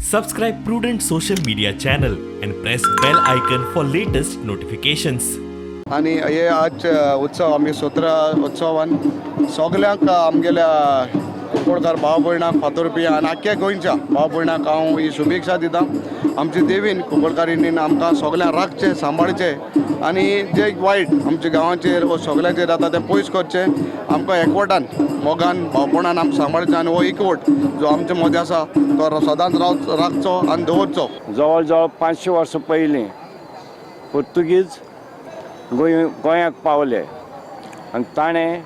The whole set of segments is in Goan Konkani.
Subscribe Prudent social media channel and press bell icon for latest notifications. आनी हे आज उत्सव आमगे सतरा उत्सवान सगल्यांक आमगेल्या कुंकळकार भाव भयणांक, फातोरपी आनी आख्ख्या गोंयच्या भाव भयणांक हांव ही शुभेच्छा दिता. आमची देवीन कुंकळकारींनी आमकां सगल्यांक राखचें, सांबाळचें आनी जे वायट आमच्या गांवाचेर वो सगल्यांचेर जाता तें पयस करचें. आमकां एकवटान, मोगान, भावपणान आमकां सांबाळचें आनी हो एकवट जो आमचे मदें आसा तो सदांच राव राखचो आनी दवरचो. जवळ जवळ 500 वर्सां पयलीं पुर्तुगीज गोंय गोंयाक पावले आनी ताणें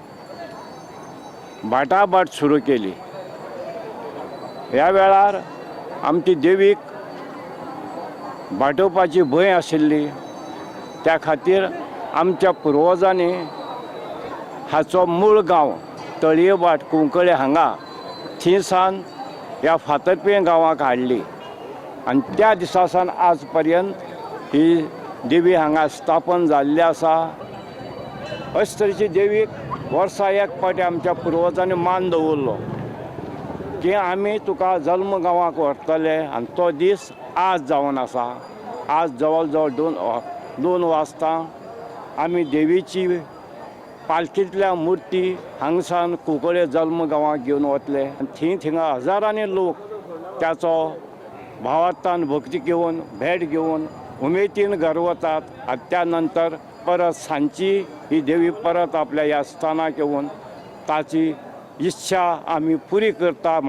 बाटाबाट सुरू केली. ह्या वेळार आमची देवीक बाटोवपाची भंय आशिल्ली. त्या खातीर आमच्या पुर्वजांनी हाचो मूळ गांव तळयेभाट कुंकळे हांगा थंय सावन ह्या फातर्पें गांवाक हाडली आनी त्या दिसा सावन आज पर्यंत ही देवी हांगा स्थापन जाल्ली आसा. अशे तरेची देवीक वर्सा एक फावटी आमच्या पुर्वजांनी मान दवरलो की आमी तुका जल्म गांवाक व्हरतले आनी तो दीस आज जावन आसा. आज जवळ जवळ 2 वाजता आमी देवीची पालखींतल्या मुर्ती हांगसान कुंकळे जल्म गांवाक घेवन वतले आनी थंय थिंगा हजारांनी लोक त्याचो भावार्थान भक्ती घेवन, भेट घेवन उमेदीन घर वतात आनी त्या नंतर परत सांजची ही देवी परत आपल्या ह्या स्थानाक येवन ताची इच्छा आमी पुरी करता.